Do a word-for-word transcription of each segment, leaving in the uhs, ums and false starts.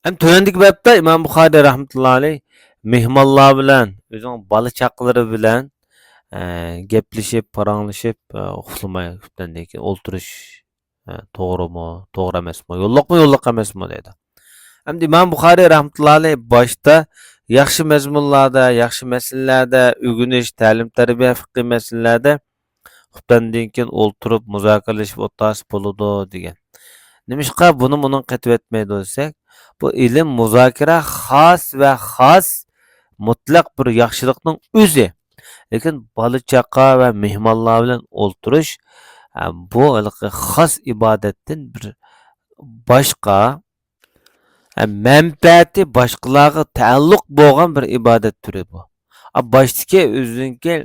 ئەمدى تۆۋەندىكى بابتا ئىمام بۇخارىي رەھمەتۇللا ئەلەيھ مېھمانلار بىلەن، ئۆزىنىڭ بالا چاقىلىرى بىلەن، ئە، گەپلىشىپ، پاراڭلىشىپ، ئە، ئۇخلىماي ئۇخلىمايدىكەن ئولتۇرۇش، ئە، توغرىمۇ، توغرا ئەمەسمۇ، يوللۇقمۇ، يوللۇق ئەمەسمۇ دەيدۇ. ئەمدى ئىمام بۇخارىي رەھمەتۇللا ئەلەيھ باشتا ياخشى مەزمۇنلاردا، ياخشى مەسىلىلەردە ئۆگىنىش، تەلىم-تەربىيە، فىقھىي مەسىلىلەردە خۇپتاندىن كېيىن ئولتۇرۇپ مۇزاكىرىلىشىپ ئولتۇرسا بولىدۇ دېگەن. نېمىشقا بۇنى مۇنىڭ قېتىۋەتمەيدۇ دېسەك، بۇ ئىلىم مۇزاكىرە خاس ۋە خاس مۇتلەق بىر ياخشىلىقنىڭ ئۆزى. لېكىن بالا-چاقا ۋە مېھمانلار بىلەن ئولتۇرۇش، ئە، بۇ ھېلىقى خاس ئىبادەتتىن بىر باشقا، ئە، مەنپەئەتى باشقىلارغا تەئەللۇق بولغان بىر ئىبادەت تۈرى بۇ. ئە، باشتىكى ئۆزىنىڭكى،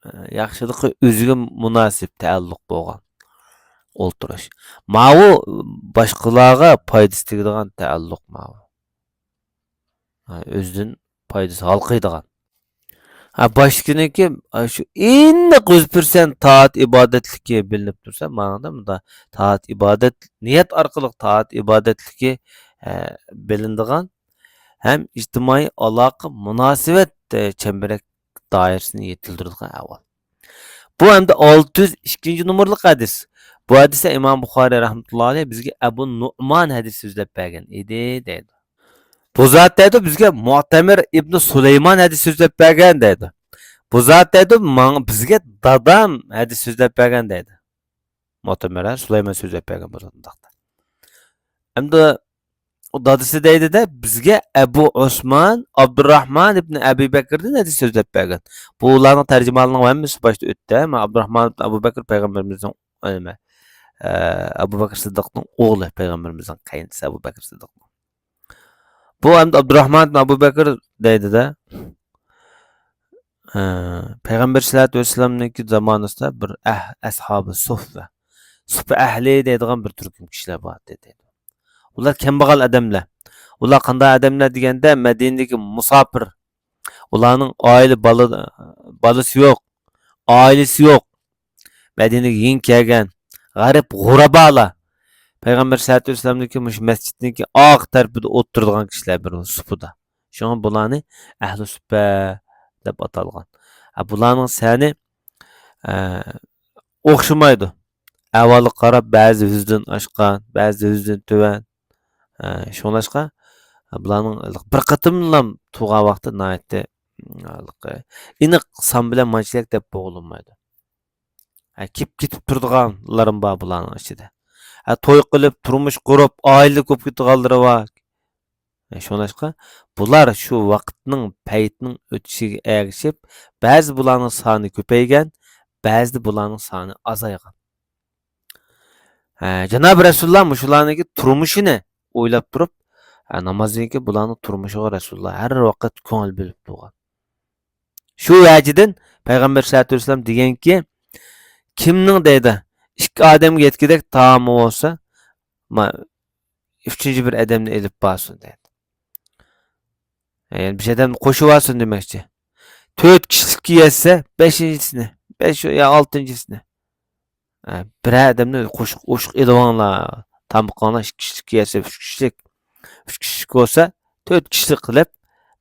ئە، ياخشىلىقى ئۆزىگە مۇناسىپ تەئەللۇق بولغان ئولتۇرۇش. ماۋۇ باشقىلارغا پايدىسى تېگىدىغان تەئەللۇق ماۋۇ. ھە، ئۆزىدىن پايدىسى ھالقىيدىغان. ھە، باشتىكىنىڭكى، ھە، شۇ ئېنىق يۈز پىرسەنت تائەت ئىبادەتلىكى بىلىنىپ تۇرسا، ماڭىدا مۇندا تائەت ئىبادەت، نىيەت ئارقىلىق تائەت ئىبادەتلىكى، ھە، بىلىنىدىغان ھەم ئىجتىمائىي ئالاقە مۇناسىۋەت، ھە، چەمبىرەك دائىرىسىنى يېتىلدۈرىدىغان ئەھۋال. بۇ ئەمدى ئالتە يۈز ئىككىنچى نومۇرلۇق ھەدىس. بۇ ھەدىستە ئىمام بۇخارىي رەھمەتۇللا ئەلەيھ بىزگە ئەبۇ نۇئمان ھەدىس سۆزلەپ بەرگەن ئىدى دەيدۇ. بۇ زات دەيدۇ، بىزگە مۇئتەمىر ئىبنى سۇلايمان ھەدىس سۆزلەپ بەرگەن دەيدۇ. بۇ زات دەيدۇ، ماڭا، بىزگە دادام ھەدىس سۆزلەپ بەرگەن دەيدۇ. مۇئتەمىر، ھە، سۇلايمان سۆزلەپ بەرگەن بولىدۇ ئۇنداقتا. ئەمدى ئۇ دادىسى دەيدۇ-دە، بىزگە ئەبۇ ئوسمان ئابدۇراھمان ئىبنى ئەبى بەكىردىن ھەدىس سۆزلەپ بەرگەن. بۇلارنىڭ تەرجىمانلىرىنىڭ ھەممىسى باشتا ئۆتتى، ھە. ئابدۇراھمان ئىبنى ئەبۇ بەكىر پەيغەمبىرىمىزنىڭ، نېمە، ئە، ئەبۇ بەكىر سىددىقنىڭ ئوغلى، پەيغەمبىرىمىزنىڭ قېيىنچىسى ئەبۇ بەكىر سىددىقنىڭ. بۇ ئەمدى ئابدۇراھمان ئىبن ئەبۇ بەكىر دەيدۇ-دە، ئە، پەيغەمبەر سەللەللاھۇ ئەلەيھى ۋەسەللەمنىڭكى زامانىسىدا بىر ئەھ-، ئەسھابى سۇففە، سۇففە ئەھلى دەيدىغان بىر تۈركۈم كىشىلەر بار ئىدى دەيدۇ. ئۇلار كەمبەغەل ئادەملەر. ئۇلار قانداق ئادەملەر دېگەندە، مەدىنىدىكى مۇساپىر، ئۇلارنىڭ ئائىلە بالا-، بالىسى يوق، ئائىلىسى يوق. مەدىنىگە يېڭى كەلگەن غەرىب غۇرابالار. پەيغەمبەر سەللەللاھۇ ئەلەيھى ۋەسەللەمنىڭكى مۇشۇ مەسچىتنىڭكى ئارقا تەرىپىدە ئولتۇرىدىغان كىشىلەر بىر سۇپىدا. شۇڭا بۇلارنى ئەھلى سۇپپە دەپ ئاتالغان. ھە، بۇلارنىڭ سەنى، ئە، ئوخشىمايدۇ. ئەھۋالىغا قاراپ، بەزى يۈزدىن ئاشقان، بەزى يۈزدىن تۆۋەن. ئە، شۇڭلاشقا، بۇلارنىڭ بىر قېتىملا تۇغان ۋاقتى ناھايىتى، ھېلىقى، ئېنىق سان بىلەن مانچىلىك دەپ بولۇنمايدۇ. ھە، كېلىپ كېتىپ تۇرىدىغانلىرىمۇ بار بۇلارنىڭ ئىچىدە. ھە، توي قىلىپ، تۇرمۇش قۇرۇپ، ئائىلە قۇرۇپ كېتىدىغانلىرى بار. ھە، شۇڭلاشقا، بۇلار شۇ ۋاقىتنىڭ، پەيتنىڭ ئۆتۈشىگە ئەگىشىپ، بەزى بۇلارنىڭ سانى كۆپەيگەن، بەزىدە بۇلارنىڭ سانى ئازايغان. ھە، جانابى رەسۇلۇللا مۇشۇلارنىڭكى تۇرمۇشىنى ئويلاپ تۇرۇپ، ھە، نامازدىن كېيىن بۇلارنىڭ تۇرمۇشىغا رەسۇلۇللا ھەر ۋاقىت كۆڭۈل بۆلۈپ تۇرغان. شۇ ۋەجىدىن پەيغەمبەر سەللەللاھۇ ئەلەيھى ۋەسەللەم دېگەنكى، كىمنىڭ دەيدۇ، ئىككى ئادەمگە يەتكۈدەك تائامى بولسا، ما-، ئۈچىنچى بىر ئادەمنى ئېلىپ بارسۇن دەيدۇ. يەنى بىر ئادەمنى قوشۇۋالسۇن دېمەكچى. تۆت كىشىلىككە يەتسە، بەشىنچىسىنى، بەش يا ئالتىنچىسىنى. ئە، بىرەر ئادەمنى قوشۇق، ئوشۇق ئېلىۋاڭلار، تامىقىڭلار ئىككى كىشىلىك يەسە، ئۈچ كىشىلىك، ئۈچ كىشىلىك بولسا، تۆت كىشىلىك قىلىپ،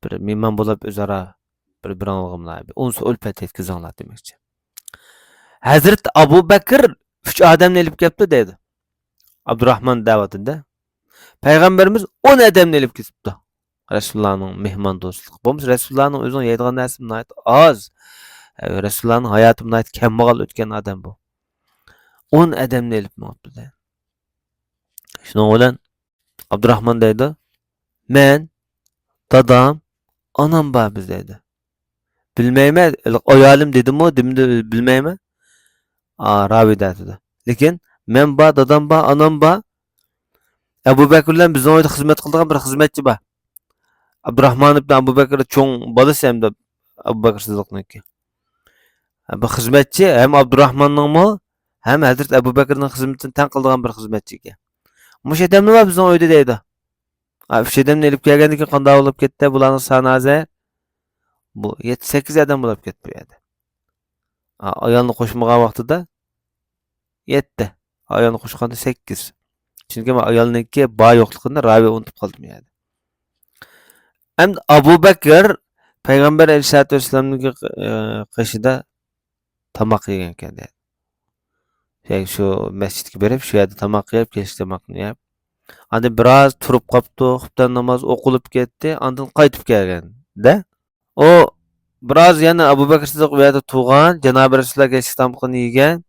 بىر مېھمان بولۇپ ئۆزئارا بىر-، بىرىڭلىغا مۇناسىۋەت، ئۇنسى ئۈلپەت يەتكۈزۈڭلار دېمەكچى. ھەزرىتى ئەبۇ بەكىر ئۈچ ئادەمنى ئېلىپ كەپتۇ دەيدۇ. ئابدۇراھمان دەۋاتىدۇ. پەيغەمبىرىمىز ئون ئادەمنى ئېلىپ كېتىپتۇ. رەسۇلۇللانىڭ مېھماندوستلۇقى. بولمىسا رەسۇلۇللانىڭ ئۆزىنىڭ يەيدىغان نەرسىسى ناھايىتى ئاز. ئە، رەسۇلۇللانىڭ ھاياتى ناھايىتى كەمبەغەل ئۆتكەن ئادەم بۇ. ئون ئادەمنى ئېلىپ مېڭىپتۇ دەيدۇ. شۇنىڭ بىلەن ئابدۇراھمان دەيدۇ، مەن، دادام، ئانام بار بىز دەيدۇ. بىلمەيمەن، ئايالىم دېدىمۇ، دېمىدى، بىلمەيمەن. ئا، راۋى دەيدۇ. لېكىن مەن بار، دادام بار، ئانام بار. ئەبۇ بەكىر بىلەن بىزنىڭ ئۆيدە خىزمەت قىلىدىغان بىر خىزمەتچى بار. ئابدۇراھمان ئىبن ئەبۇ بەكىر چوڭ بالىسى ھەمدە ئەبۇ بەكىر سىددىقنىڭكى. بۇ خىزمەتچى ھەم ئابدۇراھماننىڭمۇ، ھەم ھەزرىتى ئەبۇ بەكرىنىڭ خىزمىتىنى تەڭ قىلىدىغان بىر خىزمەتچى ئىكەن. مۇشۇ ئادەملا بار بىزنىڭ ئۆيدە دەيدۇ. ئا، ئۈچ ئادەمنى ئېلىپ كەلگەندىن كېيىن قانداق بولۇپ كەتتى؟ بۇلارنىڭ سانى ھازىر بۇ يەتتە، سەككىز ئادەم بولۇپ كەتتى بۇ يەردە. ئا، ئايالنى قوشمىغان ۋاقتىدا يەتتە. ئايالنى قوشقاندا سەككىز. چۈنكى مەن ئايالنىڭكى بار يوقلۇقىنى راۋى ئۇنتۇپ قالدىم يەردە. ئەمدى ئەبۇ بەكرى پەيغەمبەر ئەلەيھىسسالاتۇ ۋەسسالامنىڭ، ئە، قېشىدا تاماق يېگەنكەن دەيدۇ. يەنى شۇ مەسچىتكە بېرىپ، شۇ يەردە تاماق يەپ، كەچلىك تاماقنى يەپ، ئاندىن بىراز تۇرۇپ قاپتۇ، خۇپتەن ناماز ئوقۇلۇپ كەتتى، ئاندىن قايتىپ كەلگەندە، ئۇ بىراز يەنە ئەبۇ بەكرى سىددىق ئۇ يەردە تۇرغان، جانابى رەسۇلۇللا كەچلىك تامىقىنى يېگەن،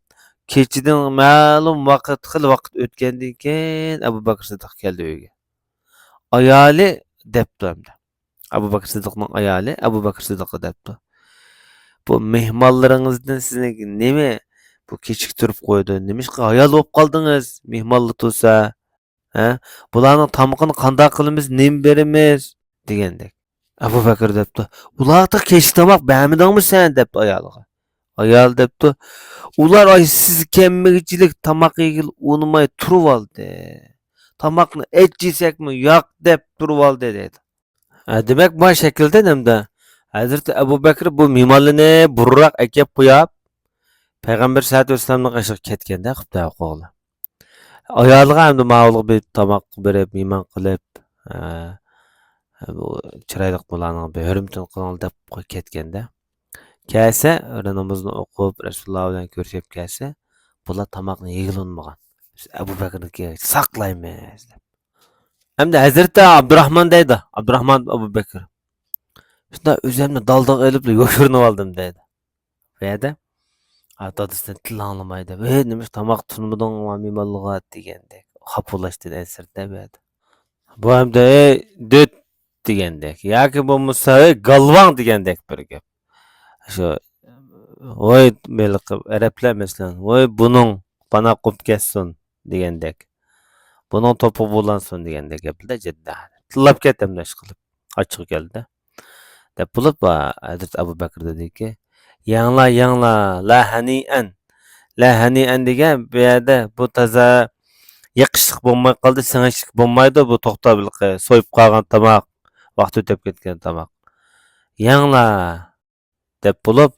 كېچىدىن مەلۇم ۋاقىت، خېلى ۋاقىت ئۆتكەندىن كېيىن ئەبۇ بەكرى سىددىق كەلدى ئۆيگە. ئايالى دەپتۇ ئەمدى. ئەبۇ بەكرى سىددىقنىڭ ئايالى ئەبۇ بەكرى سىددىققا دەپتۇ. بۇ مېھمانلىرىڭىزدىن سىزنى نېمە بۇ كېچىكتۈرۈپ قويىدۇ؟ نېمىشقا ھايال بولۇپ قالدىڭىز؟ مېھمانلار تۇرسا، ھە؟ بۇلارنىڭ تامىقىنى قانداق قىلىمىز؟ نېمە بېرىمىز؟ دېگەندەك. ئەبۇ بەكرى دەپتۇ، ئۇلارغا تېخى كەچلىك تاماق بەرمىدىڭمۇ سەن؟ دەپتۇ ئايالىغا. ئايال دەپتۇ، ئۇلار ئاي سىز كەلمىگۈچىلىك تاماق يېگىلى ئۇنىماي تۇرۇۋالدى. تاماقنى ئەچ يېسەكمۇ ياق دەپ تۇرۇۋالدى دەيدۇ. ھە، دېمەك، ما شەكىلدىن ئەمدى ھەزرىتى ئەبۇ بەكرى بۇ مېھمانلىرىنى بۇرۇنراق ئەكەپ قويۇپ، پەيغەمبەر سەللەللاھۇ ئەلەيھى ۋەسەللەمنىڭ قېشىغا كەتكەندە، خۇپتە قوغلا. ئايالىغا ئەمدى ماۋۇلغا بىر تاماق بېرىپ، مېھمان قىلىپ، ئە، بۇ چىرايلىق بۇلارنىڭ بىر ھۆرمىتىنى قىلىڭ دەپ كەتكەندە، كەلسە، بىر نامىزىنى ئوقۇپ، رەسۇلۇللا بىلەن كۆرۈشۈپ كەلسە، بۇلار تاماقنى يېگىلى ئۇنىمىغان. بىز ئەبۇ بەكرىنىڭكى ساقلايمىز دەپ. ئەمدى ھەزرىتى ئابدۇراخمان دەيدۇ، ئابدۇراخمان ئەبۇ بەكرى. شۇنداق ئۆزۈمنى دالدىغا ئېلىپ يوشۇرۇنۇۋالدىم دەيدۇ. بۇ يەردە، ئا، دادىسىدىن تىل ئاڭلىماي دەپ، ھېي، نېمىش تاماق تۇتمىدىڭ مېھمانلارغا دېگەندەك. خاپىلاشتىن ئەنسىرىدى بۇ يەردە. بۇ ئەمدى، ھېي، دۆت دېگەندەك. ياكى بولمىسا، ھېي، گالۋاڭ دېگەندەك بىر گەپ. شۇ، ۋاي، ھېلىقى ئەرەبلەر مەسىلەن، ۋاي، بۇنىڭ پانا قوپ كەتسۇن دېگەندەك. بۇنىڭ توپىغا بۇلانسۇن دېگەندەك گەپلەردە جىددا. تىللاپ كەتتىم ئىشقىلىپ. ئاچچىقى كەلدى. دەپ بولۇپ، ھەزرىتى ئەبۇ بەكرى دېدىكى، يەڭلا، يەڭلا، لا ھەنىئەن. لا ھەنىئەن دېگەن بۇ يەردە بۇ تازا يېقىشلىق بولماي قالدى، سىڭىشلىق بولمايدۇ، بۇ توختاپ سويۇپ قالغان تاماق، ۋاقتى ئۆتۈپ كەتكەن تاماق. يەڭلا دەپ بولۇپ،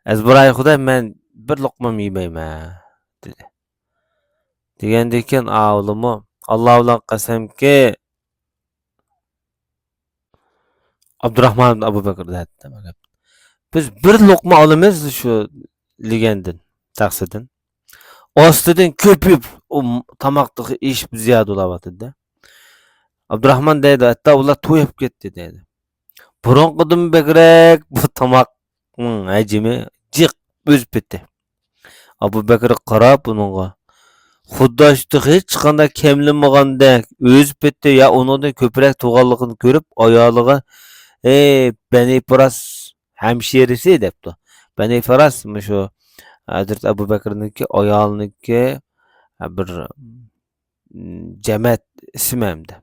ئەزبىرايى خۇدا، مەن بىر لوقمام يېمەيمەن دېدى. دېگەندىن كېيىن ئاۋۇلىمۇ، ئاللا بىلەن قەسەمكى، ئابدۇراخمان ئىبن ئەبۇ بەكرى دەيتتى، بىز بىر لوقما ئالىمىز شۇ لېگەندىن، تەخسىدىن. ئاستىدىن كۆپىيىپ، ئۇ تاماق تېخى ئېشىپ زىيادە بولاۋاتىدۇ. ئابدۇراخمان دەيدۇ، ھەتتا ئۇلار تويۇپ كەتتى دەيدۇ. بۇرۇنقىدىن بەكرەك بۇ تاماقنىڭ ھەجمى جىق ئۆز پېتى. ئەبۇ بەكرى قاراپ ئۇنىڭغا، خۇددى شۇ تېخى ھېچقانداق كەملىمىگەندەك ئۆز پېتى يا ئۇنىڭدىن كۆپرەك تۇرغانلىقىنى كۆرۈپ، ئايالىغا، ئەي، بەنى پاراس ھەمشىرىسى دەپتۇ. بەنى پاراس مۇشۇ ھەزرىتى ئەبۇ بەكرىنىڭكى ئايالىنىڭكى بىر جەمەت ئىسمى ئەمدى.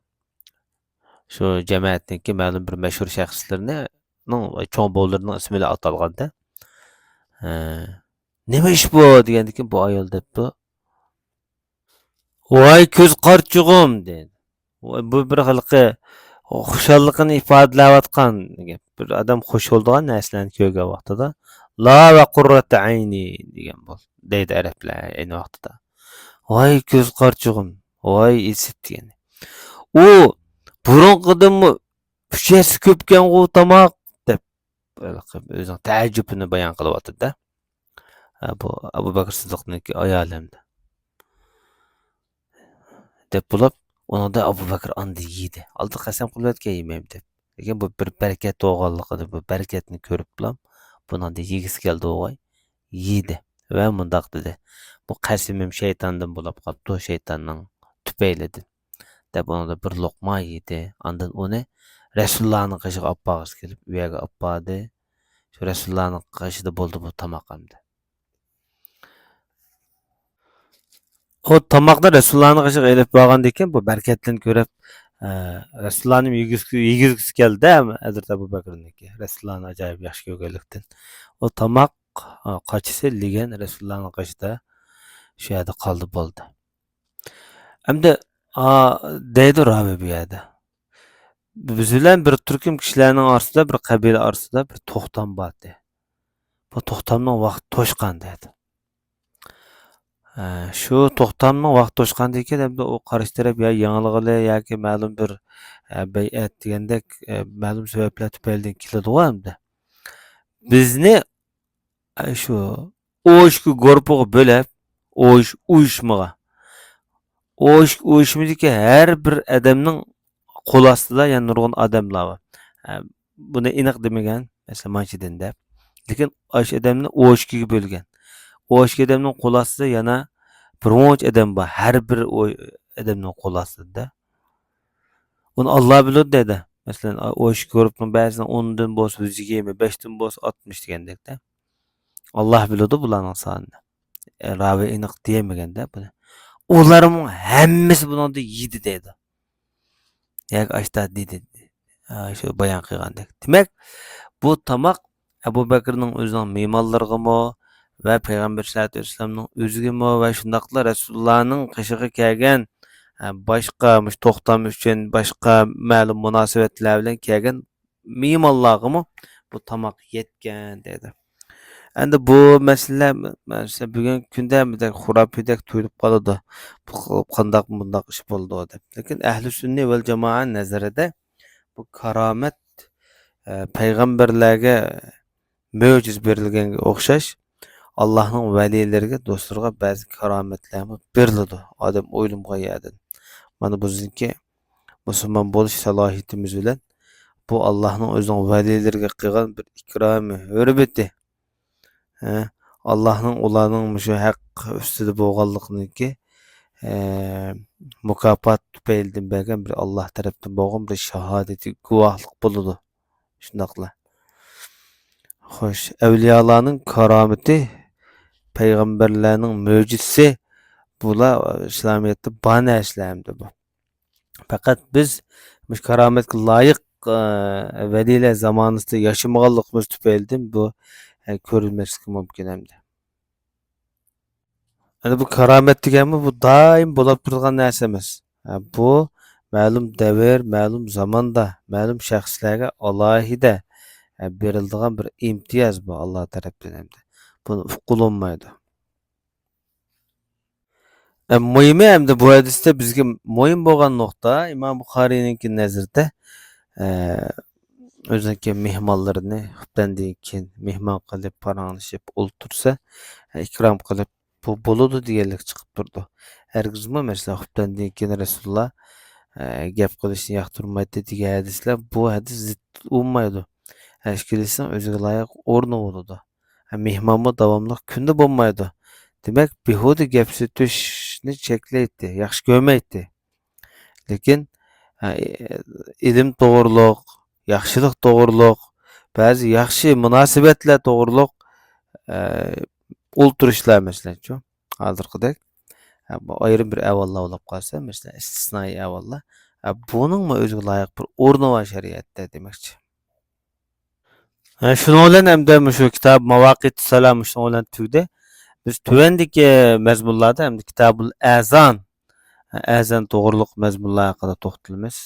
شۇ جەمەتنىڭكى مەلۇم بىر مەشھۇر شەخسلىرىنىڭ، چوڭ بوۋىلىرىنىڭ ئىسمى بىلەن ئاتالغاندا. ھە. نېمە ئىش بۇ؟ دېگەندىكىن بۇ ئايال دەپتۇ. ۋاي كۆز قارىچۇغۇم دېدى. ۋاي، بۇ بىر ھېلىقى خۇشاللىقىنى ئىپادىلەۋاتقان گەپ. بىر ئادەم خۇش بولىدىغان نەرسىلەرنى كۆرگەن ۋاقتىدا، لا ۋە قۇررەتە ئەينى دېگەن بول-، دەيدۇ ئەرەبلەر ئەينى ۋاقتىدا. ۋاي كۆز قارىچۇغۇم، ۋاي ئېسىت دېگەن. ئۇ بۇرۇنقىدىنمۇ ئۈچ ھەسسە كۆپكەنغۇ تاماق دەپ، ھېلىقى ئۆزىنىڭ تەئەججۈپىنى بايان قىلىۋاتىدۇ-دە. ھە، بۇ ئەبۇ بەكرى سىددىقنىڭكى ئايالى ئەمدى. دەپ بولۇپ، ئۇنىڭدا ئەبۇ بەكرى ئاندىن يېدى. ئالدى قەسەم قىلىۋەتكەن يېمەيمەن دەپ. لېكىن بۇ بىر بەرىكەت بولغانلىقىنى، بۇ بەرىكەتنى كۆرۈپلا، بۇنىڭدىن يېگۈسى كەلدى ئوغاي. يېدى. ۋە مۇنداق دېدى. بۇ قەسىمىم شەيتاندىن بولاپ قاپتۇ، شەيتاننىڭ تۈپەيلىدىن. دەپ ئۇنىڭدا بىر لوقما يېدى. ئاندىن ئۇنى رەسۇلۇللانىڭ قېشىغا ئاپ بارغۇسى كېلىپ، ئۇ يەرگە ئاپ باردى. شۇ رەسۇلۇللانىڭ قېشىدا بولدى بۇ تاماق ئەمدى. ئۇ تاماقنى رەسۇلۇللانىڭ قېشىغا ئېلىپ بارغاندىن كېيىن، بۇ بەرىكەتلىرىنى كۆرۈپ، ئە، رەسۇلۇللانىڭ يېگۈسى، يېگۈزگۈسى كەلدى ھەزرىتى ئەبۇ بەكرىنىڭكى. رەسۇلۇللانى ئاجايىپ ياخشى كۆرگەنلىكتىن. ئۇ تاماق، ئە، قاچىسى لېگەن رەسۇلۇللانىڭ قېشىدا شۇ يەردە قالدى بولدى. ئەمدى، ئا، دەيدۇ راۋى بۇ يەردە. بىز بىلەن بىر تۈركۈم كىشىلەرنىڭ ئارىسىدا، بىر قەبىلە ئارىسىدا بىر توختام بار ئىدى. بۇ توختامنىڭ ۋاقتى توشقان دەيدۇ. ئە، شۇ توختامنىڭ ۋاقتى توشقاندىن كېيىن، ئەمدى ئۇ قارشى تەرەپ يا يېڭىلغىلى ياكى مەلۇم بىر، ئە، بەيئەت دېگەندەك، ئە، مەلۇم سەۋەبلەر تۈپەيلىدىن كېلىدىغۇ ئەمدى. بىزنى، ئە، شۇ ئوشكا گۇرۇپپىغا بۆلۈپ، ئوش-، ئۇيۇشمىغا، ئوش-، ئۇيۇشمىدىكى ھەر بىر ئادەمنىڭ قول ئاستىدا يەنە نۇرغۇن ئادەملەر بار. ئە، بۇنى ئېنىق دېمىگەن، مەسىلەن، مانچىدىن دەپ. لېكىن ئاشۇ ئادەمنى ئوشكىگە بۆلگەن. ئوشكا ئادەمنىڭ قول ئاستىدا يەنە بىر مۇنچە ئادەم بار. ھەر بىر ئو-، ئادەمنىڭ قول ئاستىدا. ئۇنى ئاللا بىلىدۇ دەيدۇ. مەسىلەن، ئوشكا گۇرۇپپىنىڭ بەزىسىنىڭ ئونىدىن بولسا يۈز يىگىرمە، بەشتىن بولسا ئاتمىش دېگەندەكتە. ئاللا بىلىدۇ بۇلارنىڭ سانىنى. ئە، راۋى ئېنىق دېيەلمىگەندە بۇنى. ئۇلارمۇ ھەممىسى بۇنىڭدا يېدى دەيدۇ. ياكى ئاشتا دېدى. ئا، شۇ بايان قىلغاندەك. دېمەك، بۇ تاماق ئەبۇ بەكرىنىڭ ئۆزىنىڭ مېھمانلىرىغىمۇ ۋە پەيغەمبەر سەللەللاھۇ ئەلەيھى ۋەسەللەمنىڭ ئۆزىگىمۇ ۋە شۇنداقلا رەسۇلۇللانىڭ قېشىغا كەلگەن، ئە، باشقا مۇشۇ توختام ئۈچۈن باشقا مەلۇم مۇناسىۋەتلەر بىلەن كەلگەن مېھمانلارغىمۇ بۇ تاماق يەتكەن دەيدۇ. ئەمدى بۇ مەسىلە، مەسىلەن، بۈگۈنكى كۈندە بىردەك خۇراپىيدەك تۇيۇلۇپ قالىدۇ. بۇ قانداق مۇنداق ئىش بولىدۇ دەپ. لېكىن ئەھلى سۈننە ۋەل جامائە نەزىرىدە بۇ كارامەت، ئە، پەيغەمبەرلەرگە مۆجىزە بېرىلگەنگە ئوخشاش، ئاللاھنىڭ ۋەلىيلىرىگە، دوستلىرىغا بەزى كارامەتلەرمۇ بېرىلىدۇ، ئادەم ئويلىمىغان يەردىن. مانا بىزنىڭكى مۇسۇلمان بولۇش سالاھىيىتىمىز بىلەن بۇ ئاللاھنىڭ ئۆزىنىڭ ۋەلىيلىرىگە قىلغان بىر ئىكرامى، ھۆرمىتى. ھە، ئاللاھنىڭ ئۇلارنىڭ مۇشۇ ھەق ئۈستىدە بولغانلىقىنىڭكى، ئە، مۇكاپات تۈپەيلىدىن بەرگەن بىر ئاللاھ تەرەپتىن بولغان بىر شاھادىتى، گۇۋاھلىق بولىدۇ. شۇنداقلا. خوش، ئەۋلىيالارنىڭ كارامىتى، پەيغەمبەرلەرنىڭ مۆجىزىسى، بۇلار ئىسلامىيەتتە بار نەرسىلەر ئەمدى بۇ. پەقەت بىز مۇشۇ كارامەتكە لايىق، ئە، ۋەلىيلەر زامانىسىدا ياشىمىغانلىقىمىز تۈپەيلىدىن بۇ، ئە، كۆرۈلمەسلىكى مۇمكىن ئەمدى. ئەمدى بۇ كارامەت دېگەنمۇ بۇ دائىم بولۇپ تۇرىدىغان نەرسە ئەمەس. ئە، بۇ مەلۇم دەۋر، مەلۇم زاماندا، مەلۇم شەخسلەرگە ئالاھىدە، ئە، بېرىلىدىغان بىر ئىمتىياز بۇ ئاللاھ تەرەپتىن ئەمدى. بۇنى ئۇققىلى بولمايدۇ. ئە، مۇھىمى ئەمدى بۇ ھەدىستە بىزگە مۇھىم بولغان نۇقتا، ئىمام بۇخارىينىڭكى نەزىرىدە، ئە، ئۆزىنىڭكى مېھمانلىرىنى خۇپتەندىن كېيىن مېھمان قىلىپ، پاراڭلىشىپ ئولتۇرسا، ئە، ئىكرام قىلىپ، بۇ بولىدۇ دېگەنلىك چىقىپ تۇرىدۇ. ھەرگىزمۇ، مەسىلەن، خۇپتەندىن كېيىن رەسۇلۇللا، ئە، گەپ قىلىشنى ياقتۇرمايتتى دېگەن ھەدىسلەر بۇ ھەدىس زىت بولمايدۇ. ئىككىلىسىنىڭ ئۆزىگە لايىق ئورنى بولىدۇ. مېھمانمۇ داۋاملىق كۈندە بولمايدۇ. دېمەك، بىھۇدە گەپ سۆزلىشىشنى چەكلەيتتى، ياخشى كۆرمەيتتى. لېكىن، ئە، ئىلىم توغرۇلۇق، ياخشىلىق توغرۇلۇق، بەزى ياخشى مۇناسىۋەتلەر توغرۇلۇق، ئە، ئولتۇرۇشلار، مەسىلەنچۇ، ھازىرقىدەك، ئە، بۇ ئايرىم بىر ئەھۋاللار بولۇپ قالسا، مەسىلەن، ئىستىسنائىي ئەھۋاللار، ئە، بۇنىڭمۇ ئۆزىگە لايىق بىر ئورنى بار شەرىئەتتە دېمەكچى. ھە، شۇنىڭ بىلەن ئەمدى مۇشۇ كىتاب ماۋاقىت سالام شۇنىڭ بىلەن تۈگىدى. بىز تۆۋەندىكى مەزمۇنلاردا ئەمدى كىتابۇل ئەزان، ئەزان توغرۇلۇق مەزمۇنلار ھەققىدە توختىلىمىز.